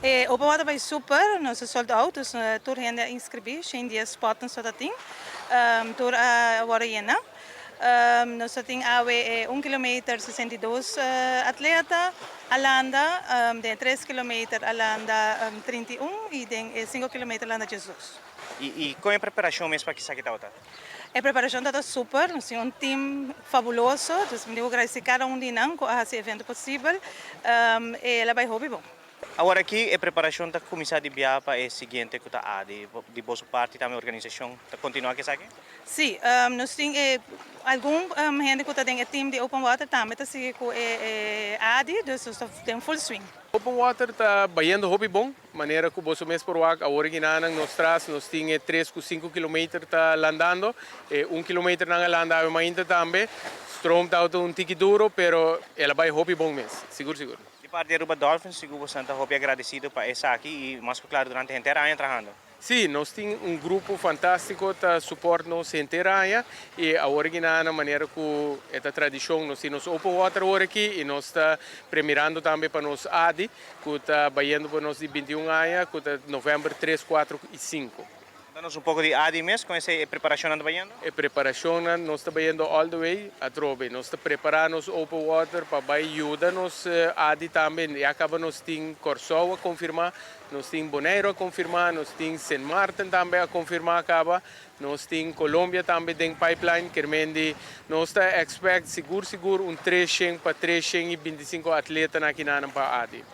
Open water a bay super, nos a sold out, dus tur hende a inscribi, 110 spot nos tin, tur a wordo yena. Nos tin awe 1 kilometer 62 atleta, a landa, den 3 kilometer a landa 31 y den 5 kilometer a landa 12. Y con e preparacion mes pa esaki ta? E preparacion ta super, nos tin un team fabuloso, anto mi ta gradici cada un di nan cu a haci e evento posibel, y el a bay hopi bon. Awor aki e preparacion ta cuminsa di biaha pa e siguiente cu ta ADI, di boso parti tambe organisacion ta continua cu esaki? Si, nos tin algun hende cu ta den team di Open Water tambe ta sigui cu ADI, dus nos tin full swing. Open Water ta bayendo hopi bon, manera cu bo mes por wak awor akinan nos tras, nos tin 3 cu 5 kilometer ta landando, 1 kilometer nan a landa ainda tambe. Stroom ta un tiki duro, pero el a bay hopi bon mes, sigur sigur. Di parti di Aruba Dolphins, sigur boso ta hopi agradecido pa esaki y mas claro durante henter aña trahando. Si, nos tin un grupo fantastico ta support nos henter aña y awor na manera cu e tradicion, nos tin Open Water awor aki y nos ta preparando tambe pa nos ADI, cu ta bayendo pa nos di 21 aña, cu ta november 3, 4 y 5. Conta un poco di ADI mes, con e preparacion ta bayendo? E preparacion nos ta bayendo all the way, atrobe. Nos ta preparando Open Water pa bay yuda nos ADI tambe. Y caba nos tin Corsou a confirma, nos tin Bonaire a confirma, nos tin St. Martin tambe a confirma caba, nos tin Colombia tambe den pipeline, kiermen nos ta expect sigur sigur un 300 pa 325 atleta aki na pa ADI.